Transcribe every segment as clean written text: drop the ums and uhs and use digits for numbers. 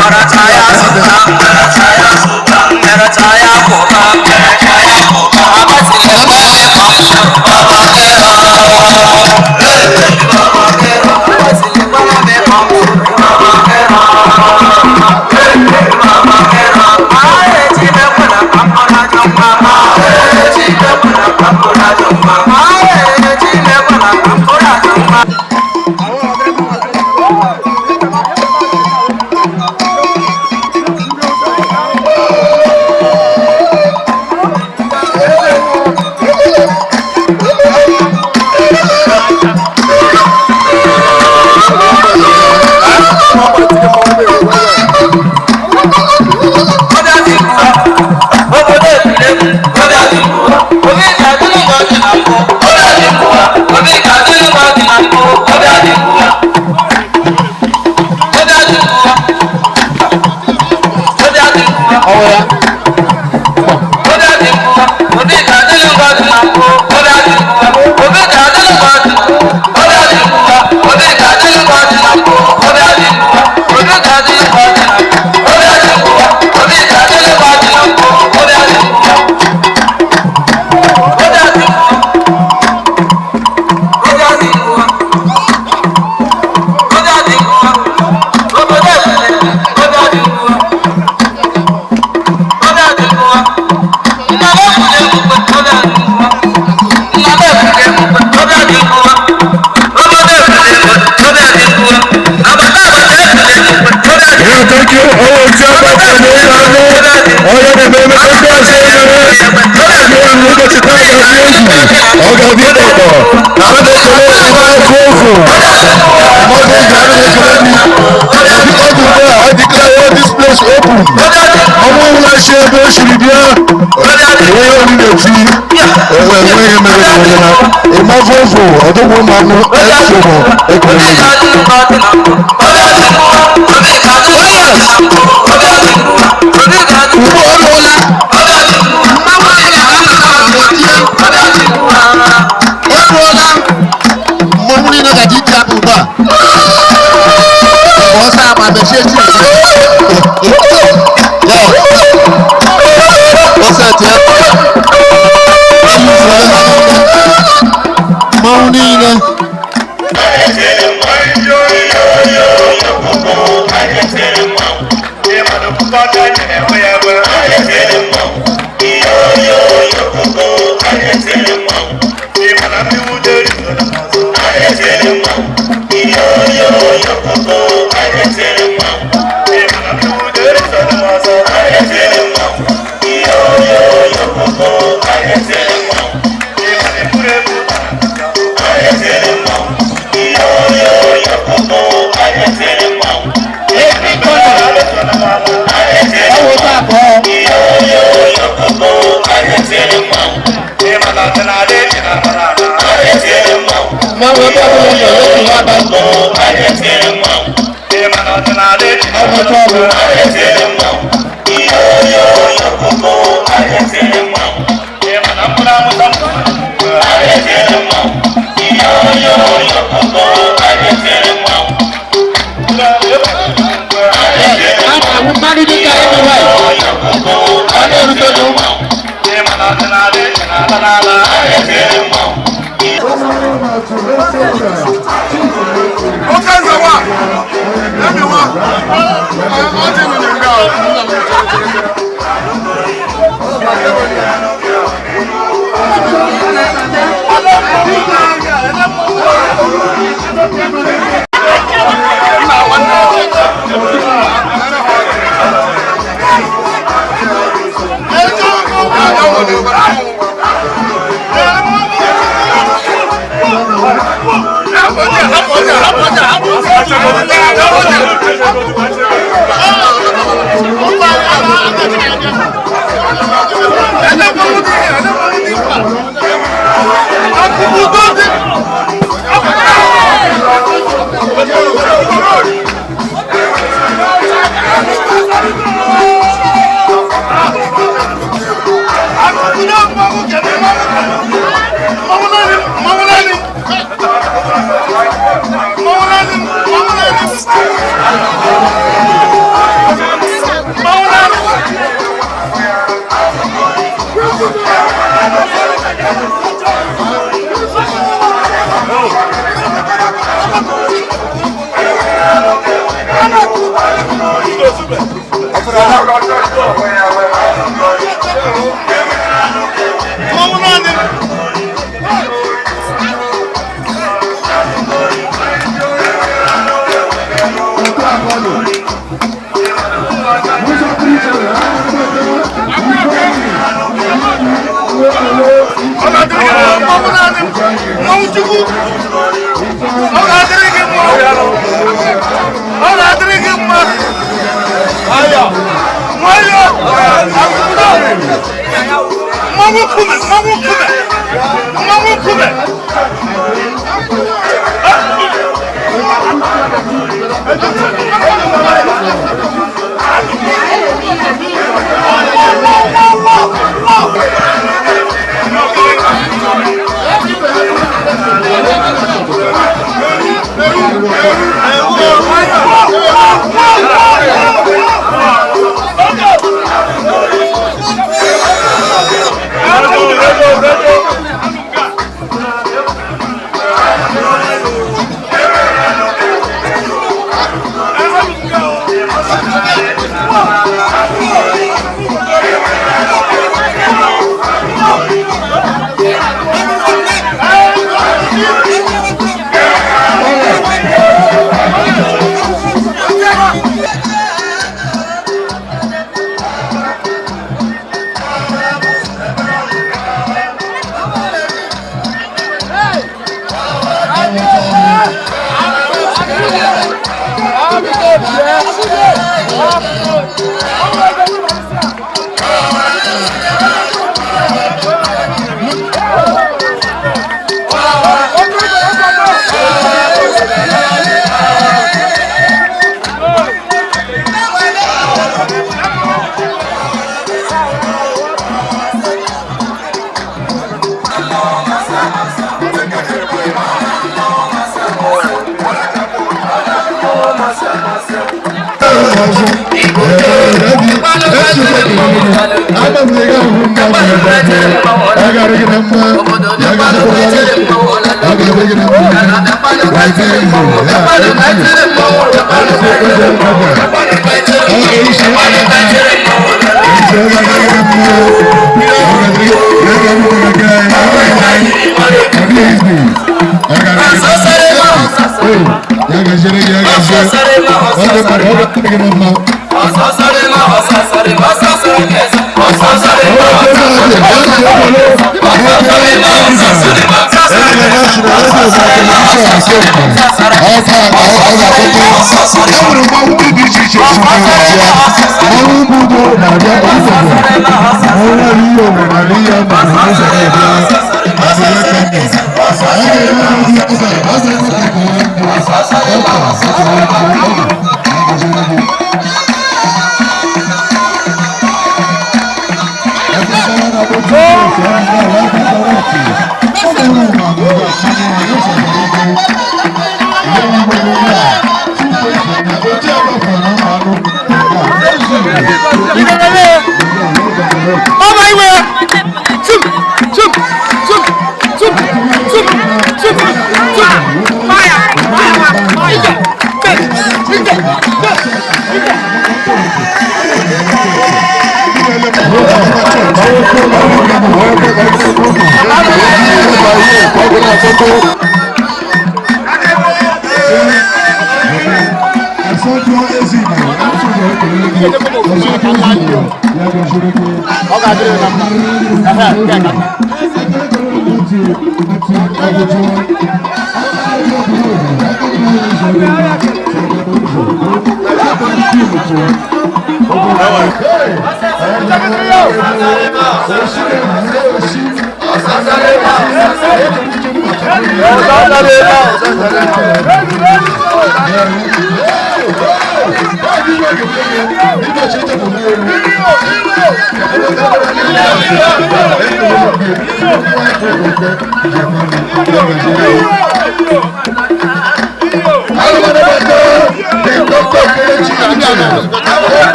Marataya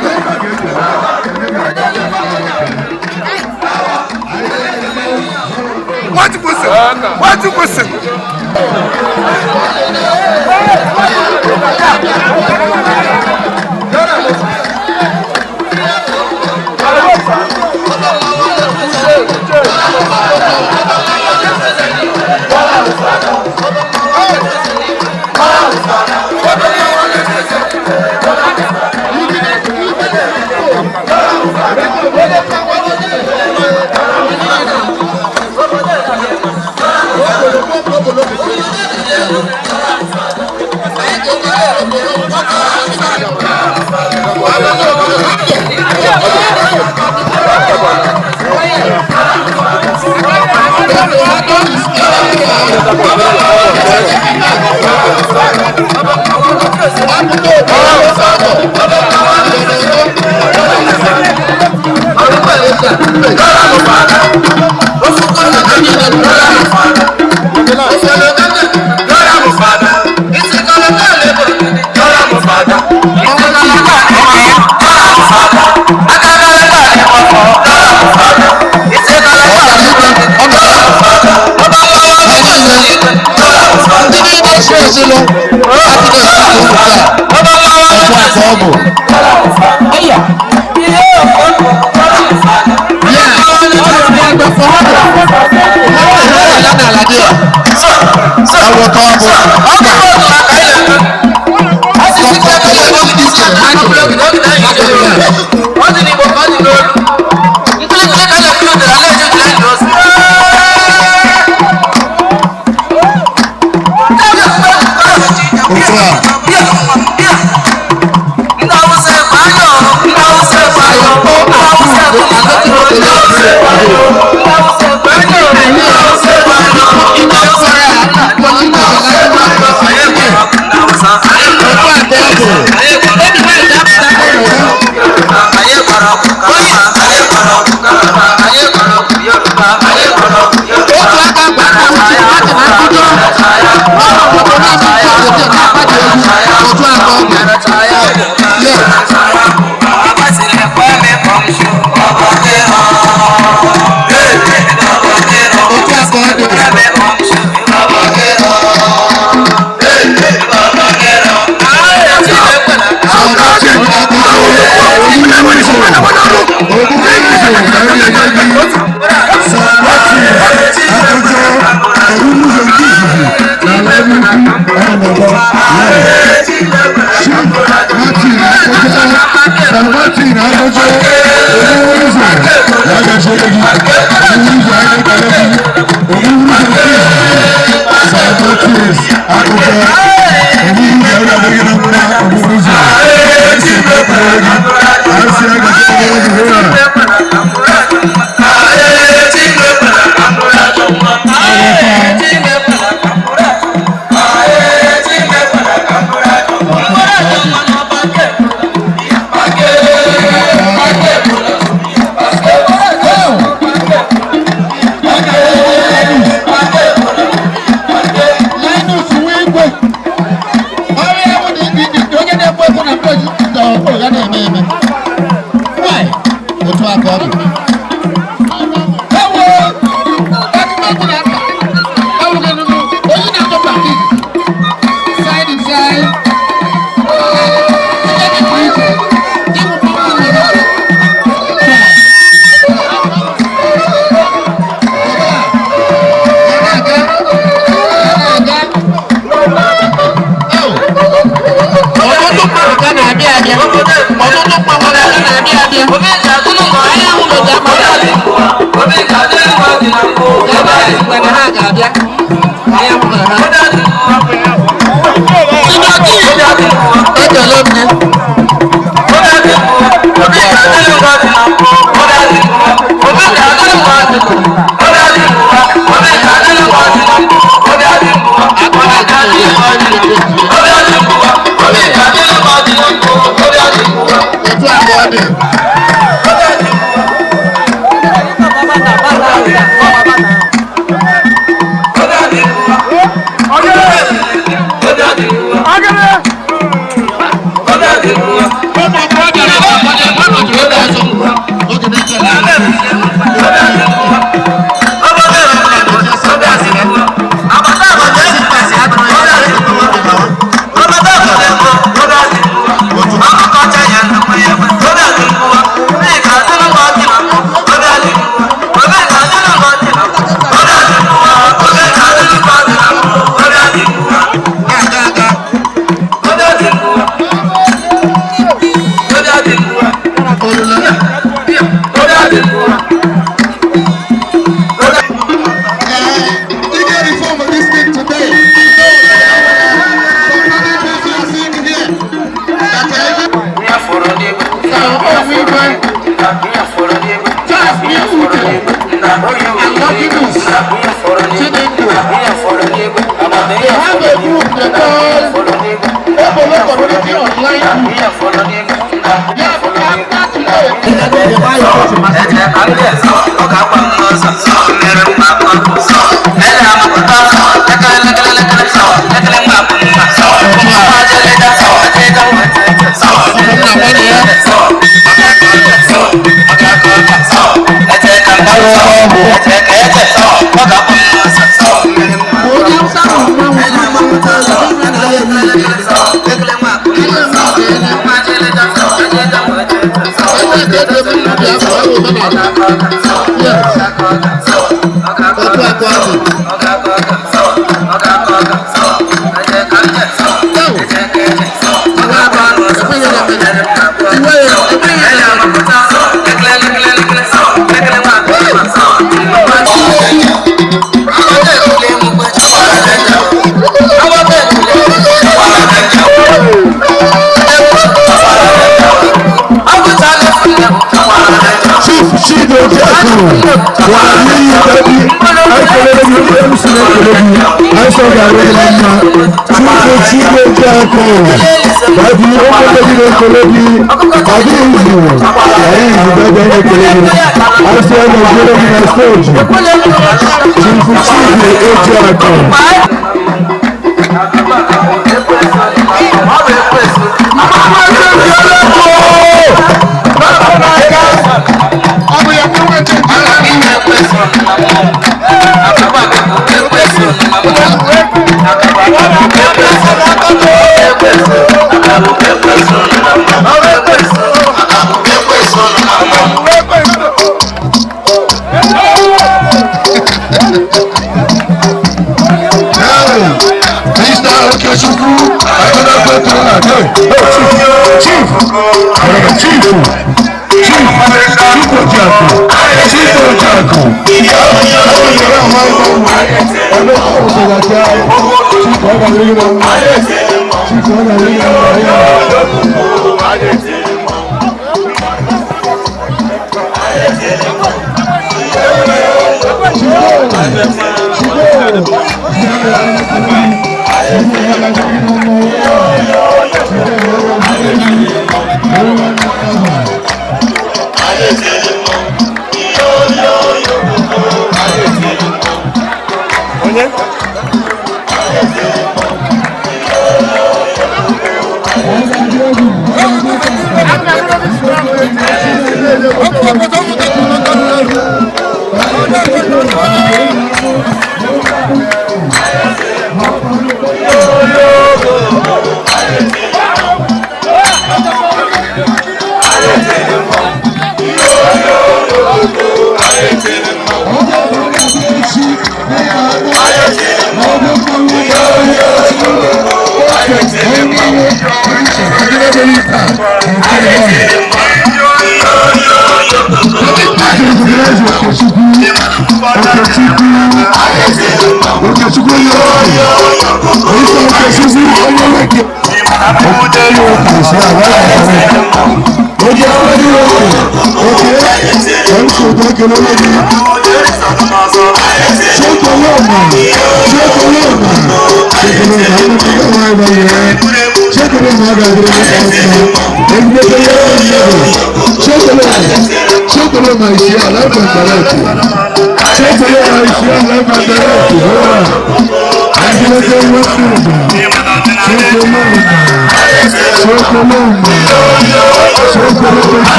How Watu kusi.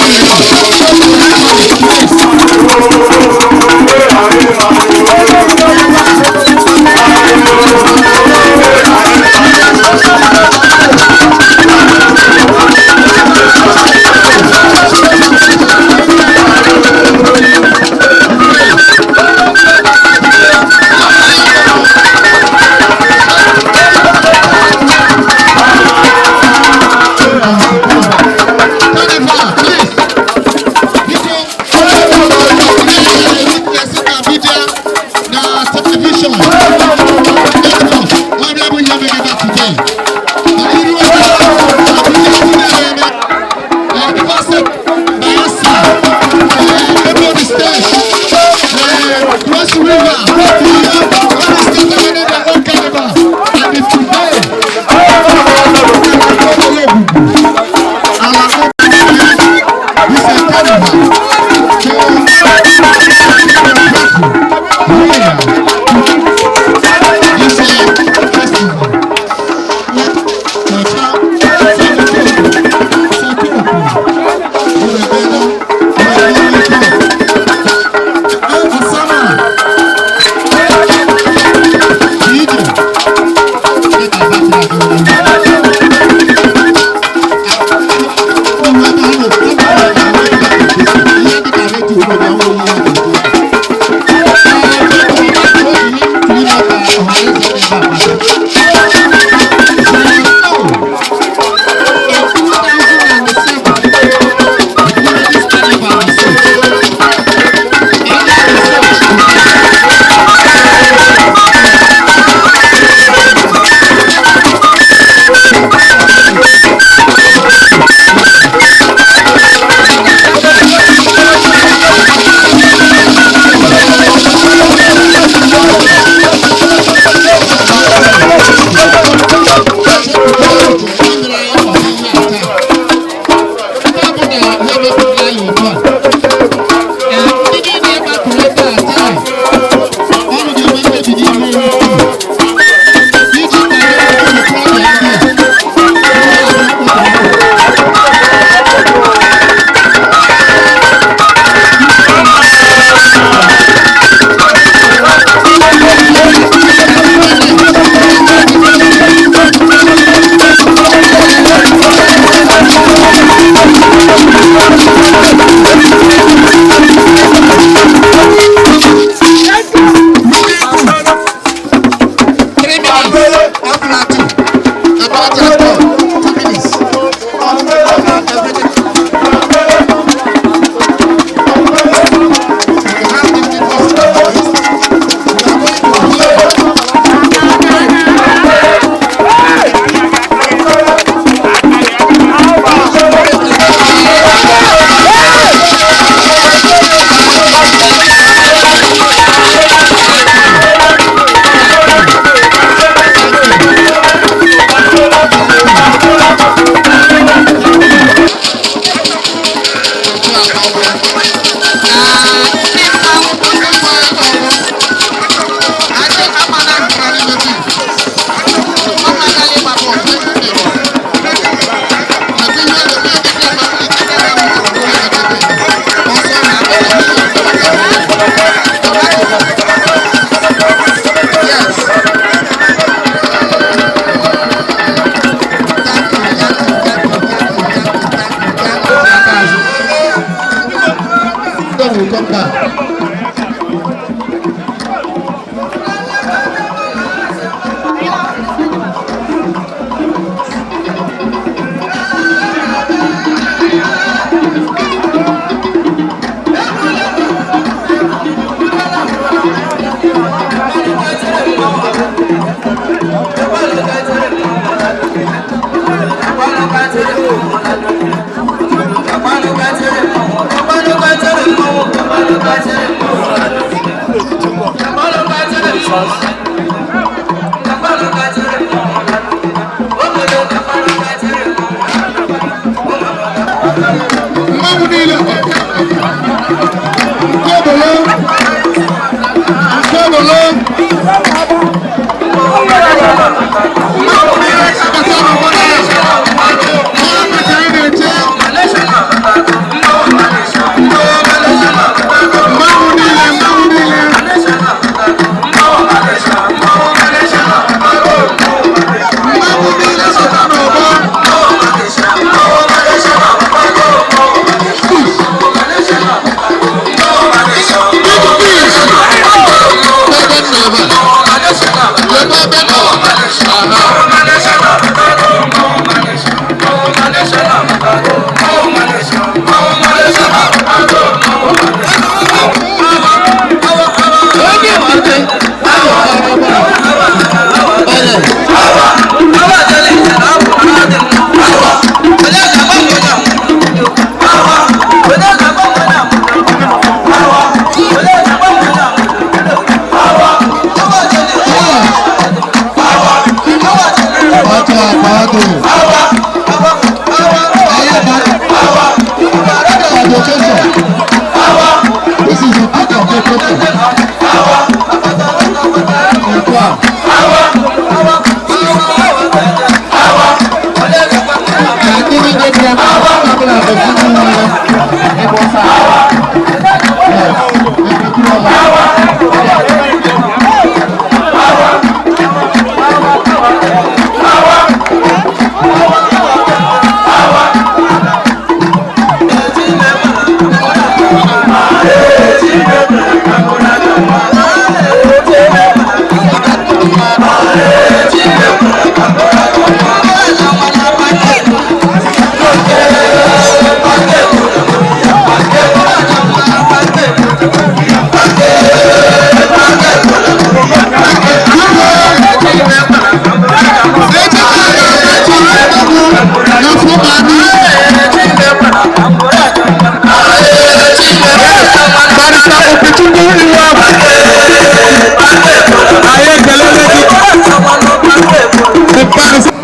Hey,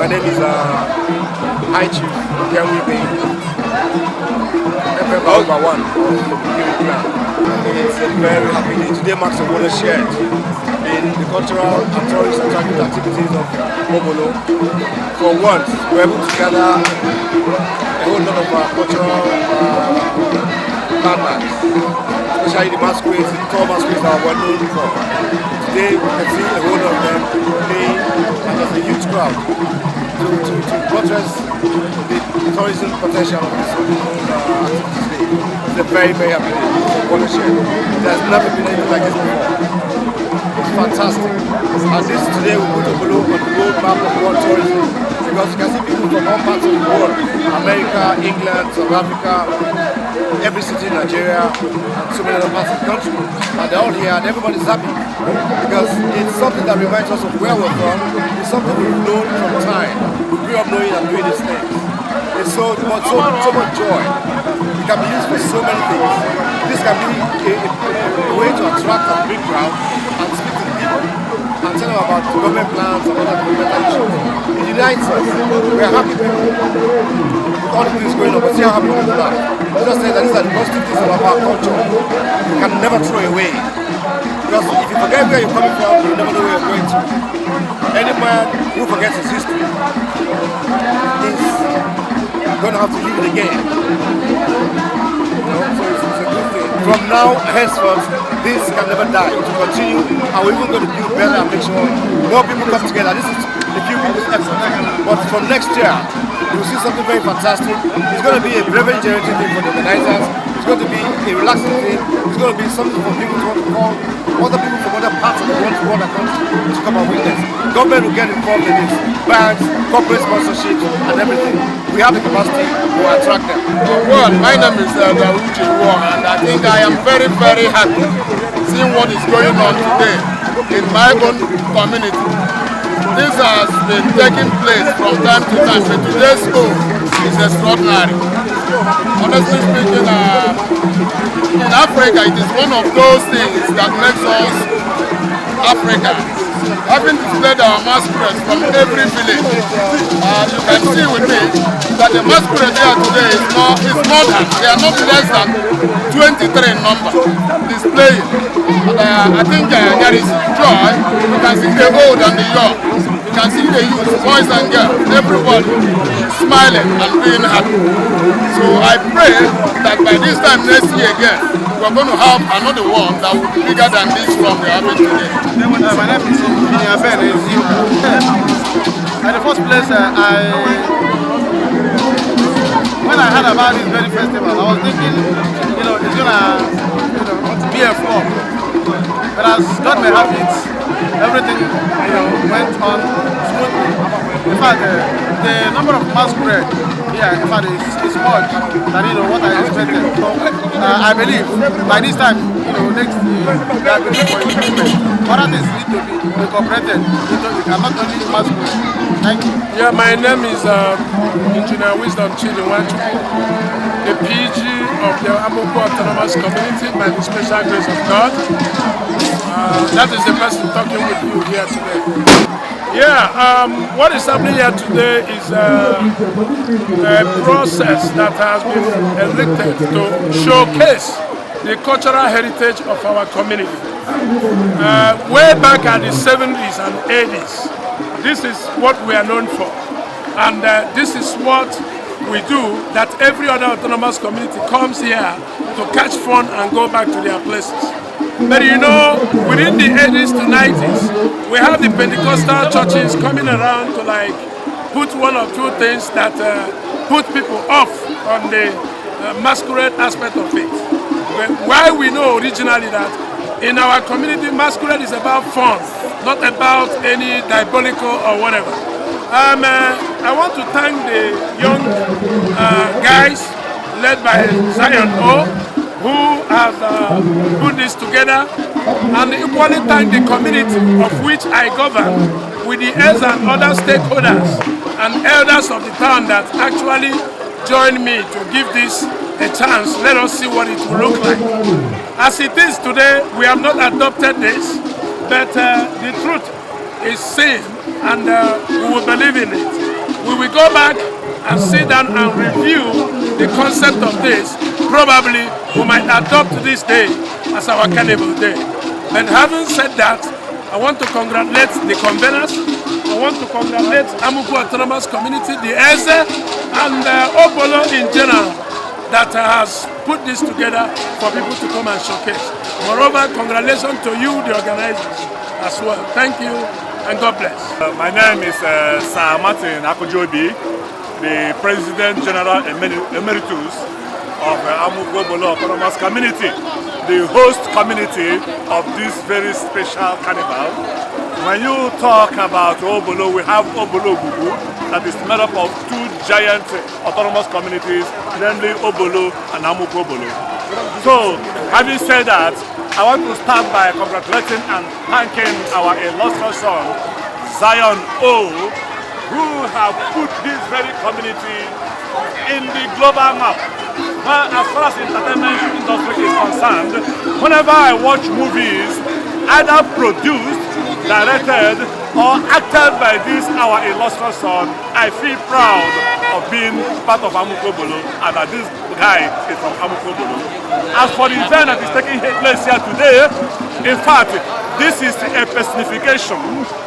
My name is High Chief Kenwibe, FM Alba 1 of the Bukiri clan. It's a very happy day. Today marks a watershed in the cultural and tourist attractive activities of Obolo. For once, we're able to gather a whole lot of our cultural landmarks, especially the masquerades, the tall masquerades that we're known for. Today, we can see a whole lot of them playing, and there's a huge crowd to buttress the tourism potential of this activity today. It's a very, very happy day. Watershed. There's never been anything like this before. It's fantastic. And this today we put Obolo on the world map of world tourism, because you can see people from all parts of the world: America, England, South Africa, every city in Nigeria, and so many other parts of the country. And they're all here, and everybody's happy because it's something that reminds us of where we're from. It's something we've known from time. We grew up knowing and doing these things. It's so much joy. It can be used for so many things. This can be a way to attract a big crowd and speak to the people and tell them about government plans and other governmental issues. It unites us. We're happy people. With all the things going on, but see how happy people are. Just say that these are the positive things about our culture. You can never throw away. Because if you forget where you're coming from, you never know where you're going to. Any man who forgets his history is going to have to live it again. So it's a good thing. From now, henceforth, this can never die. It will continue, and we're even going to do better and make sure more people come together. This is a few people's effort. But from next year, you'll see something very fantastic. It's going to be a revenue generating thing for the organizers. It's going to be a relaxing thing. It's going to be something for people to want to call other people from other parts of the world to come and witness. Government will get involved in this. Banks, corporate sponsorships, and everything. We have the capacity to attract them. Well, my name is Uche Wong, and I think I am very, very happy seeing what is going on today in my own community. This has been taking place from time to time, but today's show is extraordinary. Honestly speaking, in Africa, it is one of those things that makes us Africans. having displayed our masquerades from every village, you can see with me that the masquerade here today is more than, they are not less than 23 in number displaying. And I think there is joy. You can see the old and the young. You can see the youth, boys and girls, everybody smiling and being happy. So I pray that by this time next year again, we're going to have another one that will be bigger than this one we're having today. My name is Inya Ben. In the first place, when I heard about this very festival, I was thinking, it's gonna, be a flop. But as God may have it, everything, went on smoothly. In fact, the number of masquerade here, in fact, is much than what I expected. So I believe by this time, next year, we are going for improvement. Other things need to be incorporated. You cannot only masquerade. Thank you. Yeah, my name is Engineer Wisdom Chidinwachuku, the PG of the Amuku Autonomous Community by the special grace of God. That is the person talking with you here today. Yeah, what is happening here today is a process that has been elected to showcase the cultural heritage of our community. Way back at the 70s and 80s, this is what we are known for. And this is what we do, that every other autonomous community comes here to catch fun and go back to their places. But within the 80s to 90s, we have the Pentecostal churches coming around to put one or two things that put people off on the masquerade aspect of it. But while we know originally that in our community, masquerade is about fun, not about any diabolical or whatever. I want to thank the young guys led by Zion O, who have put this together, and equally thank the community of which I govern, with the heirs and other stakeholders and elders of the town that actually joined me to give this a chance. Let us see what it will look like. As it is today, we have not adopted this, but the truth is seen, and we will believe in it. We will go back and sit down and review the concept of this. Probably we might adopt this day as our carnival day. But having said that, I want to congratulate the conveners. I want to congratulate Amuku Autonomous Community, the EZE, and Obolo in general, that has put this together for people to come and showcase. Moreover, congratulations to you, the organizers, as well. Thank you, and God bless. My name is Sir Martin Akojobi, the President General Emeritus of Amuku Obolo Autonomous Community, the host community of this very special carnival. When you talk about Obolo, we have Obolo Gugu, that is made up of two giant autonomous communities, namely Obolo and Amuku Obolo. So, having said that, I want to start by congratulating and thanking our illustrious son, Zion O, who have put this very community in the global map. Well, as far as the entertainment industry is concerned, whenever I watch movies, either produced, directed, or acted by this our illustrious son, I feel proud of being part of Amuku Obolo and that this guy is from Amuku Obolo. As for the event that is taking place here today, in fact, this is a personification,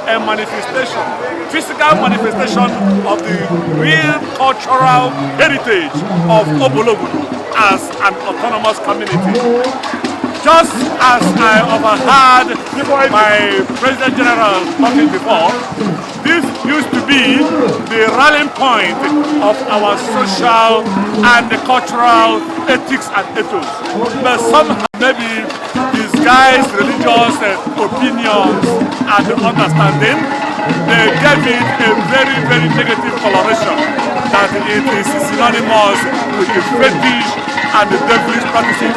a manifestation, physical manifestation of the real cultural heritage of Obolo as an autonomous community. Just as I overheard my President General talking before, this used to be the rallying point of our social and cultural ethics and ethos. But somehow maybe disguised religious opinions and understanding, they gave it a very, very negative coloration, that it is synonymous with the fetish and the devilish practices.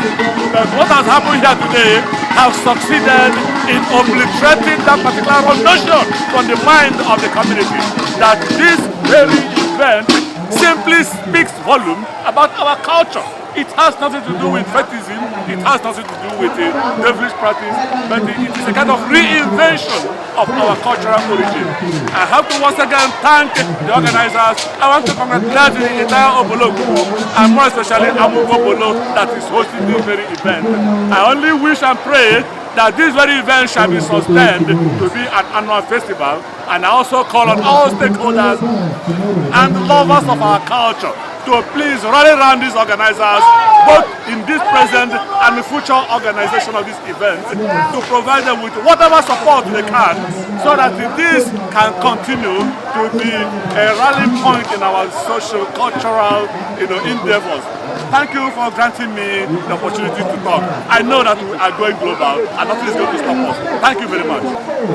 But what has happened here today has succeeded in obliterating that particular notion from the mind of the community, that this very event simply speaks volume about our culture. It has nothing to do with fetishism, it has nothing to do with devilish practice, but it is a kind of reinvention of our cultural origin. I have to once again thank the organizers. I want to congratulate the entire Obologwu and more especially Amugo Bolo that is hosting this very event. I only wish and pray that this very event shall be sustained to be an annual festival, and I also call on all stakeholders and lovers of our culture to please rally around these organizers, both in this present and the future organization of this event, to provide them with whatever support they can so that this can continue to be a rally point in our social, cultural endeavors. Thank you for granting me the opportunity to talk. I know that we are going global and nothing is going to stop us. Thank you very much.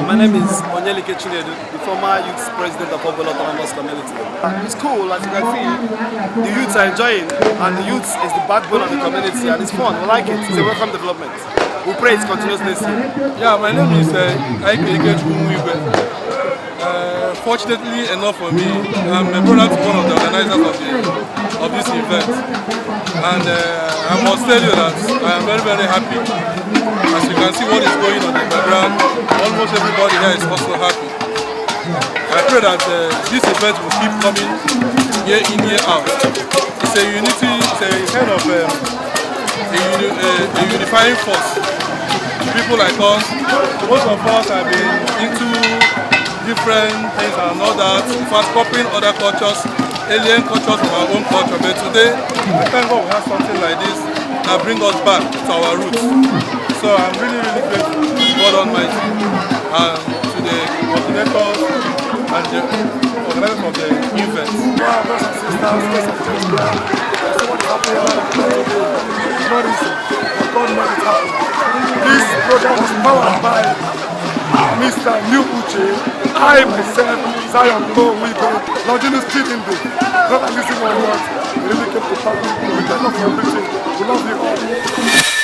My name is Onyelike Chinedu, the former youth president of Obolo Autonomous Community. It's cool, as you can see, the youths are enjoying, and the youth is the backbone of the community, and it's fun. We like it. It's a welcome development. We pray it continues this year. Yeah, my name is Ike Ikechukwu. Fortunately enough for me, I'm a brother to one of the organizers of this event, and I must tell you that I am very, very happy. As you can see what is going on in the background, almost everybody here is also happy. I pray that this event will keep coming year in, year out. It's a unity, it's a kind of a unifying force. People like us, most of us have been into different things and all that, in fact copying other cultures, alien cultures from our own culture. But today, I thank God we have something like this that brings us back to our roots. So I'm really, really grateful to God Almighty and to the coordinators and the organizers of the event. Wow, brothers and sisters, ladies and gentlemen, so what is happening today? It's not easy, but God made it happen. This program was powered by Mr. New Uche, I myself, Zion Mo Wibo, Longinus Chidindu. Brother, listen on what really came to power. We thank you for everything. We love you all.